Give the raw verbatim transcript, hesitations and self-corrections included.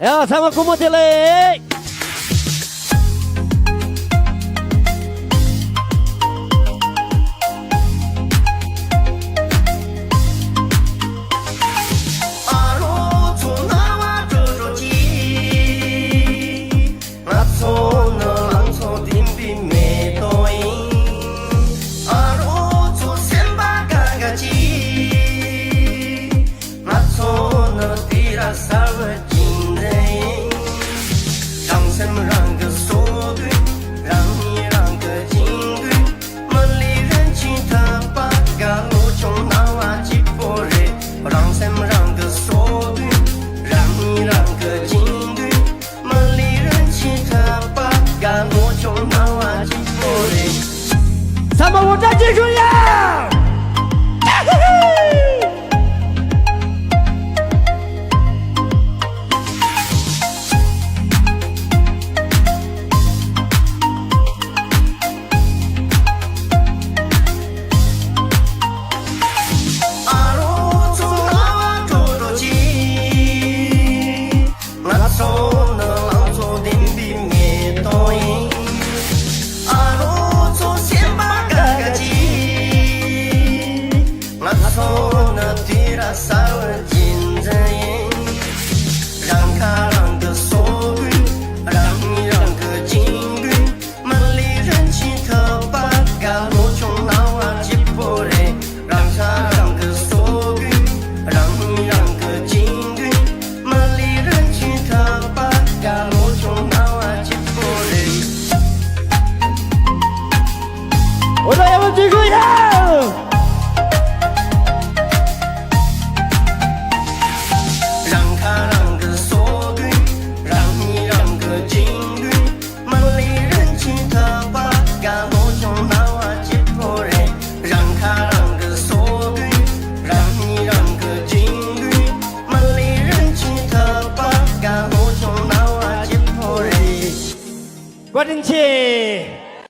ཡ། ཚང་མ་སྐུ་མོ་དེ་ལེགས། ཨ་རོགས་ཚོ་རྣ་བ་དྲོ་དྲོ་གྱིས། ང་ཚོ་ནི་ལང་ཚོ་ལྡན་པའི་མེ་ཏོག་ཡིན། ཨ་རོགས་ཚོ་སེམས་པ་དགའ་དགའ་གྱིས། ང་ཚོ་ནི་དུས་རབས་གསར་བའི་སྤྱི་མགྲོན་ཡིན། རང་སེམས་རང་གི་སྲོལ་རྒྱུན། རང་མི་རང་གི་སྤྱི་མགྲོན། མི་ལུས་རིན་ཆེན་ཐོབ་པར་དགའ། ལོ་ཆུང་སྣང་བ་སྐྱིད་པོ་རེད། རང་སེམས་རང་གི་སྲོལ་རྒྱུན། རང་མི་རང་གི་སྤྱི་མགྲོན། མི་ལུས་རིན་ཆེན་ཐོབ་པར་དགའ། ལོ་ཆུང་སྣང་བ་སྐྱིད་པོ་རེད། ཚང་མ་འུར་སྒྲ་ཆེ་ཞུ་ཡ། ཨ་རོགས་ཚོ་རྣ་བ་དྲོ་དྲོ་གྱིས། ང་ཚོ་ནི་ལང་ཚོ་ལྡན་པའི་མེ་ཏོག་ཡིན། ཨ་རོགས་ཚོ་སེམས་པ་དགའ་དགའ་གྱིས། ང་ཚོ་ནི་དུས་རབས་གསར་བའི་སྤྱི་མགྲོན་ཡིན། རང་ཁ་རང་གི་སྲོལ་རྒྱུན། རང་མི་རང་གི་སྤྱི་མགྲོན། མི་ལུས་རིན་ཆེན་ཐོབ་པར་དགའ། ལོ་ཆུང་སྣང་བ་སྐྱིད་པོ་རེད། རང་ཁ་རང་གི་སྲོལ་རྒྱུན། རང་མི་རང་གི་སྤྱི་མགྲོན། མི་ལུས་རིན་ཆེན་ཐོབ་པར་དགའ། ལོ་ཆུང་སྣང་བ་སྐྱིད་པོ་རེད། འུར་སྒྲ་ཡག་པོ་ཅིག་ཞུ་ཡ། རང་ཁ་རང་གི་སྲོལ་རྒྱུན། རང་མི་རང་གི་སྤྱི་མགྲོན། མི་ལུས་རིན་ཆེན་ཐོབ་པར་དགའ། ལོ་ཆུང་སྣང་བ་སྐྱིད་པོ་རེད། རང་ཁ་རང་གི་སྲོལ་རྒྱུན། རང་མི་རང་གི་སྤྱི་མགྲོན། མི་ལུས་རིན་ཆེན་ཐོབ་པར་དགའ། ལོ་ཆུང་སྣང་བ་སྐྱིད་པོ་རེད། བཀའ་དྲིན་ཆེ།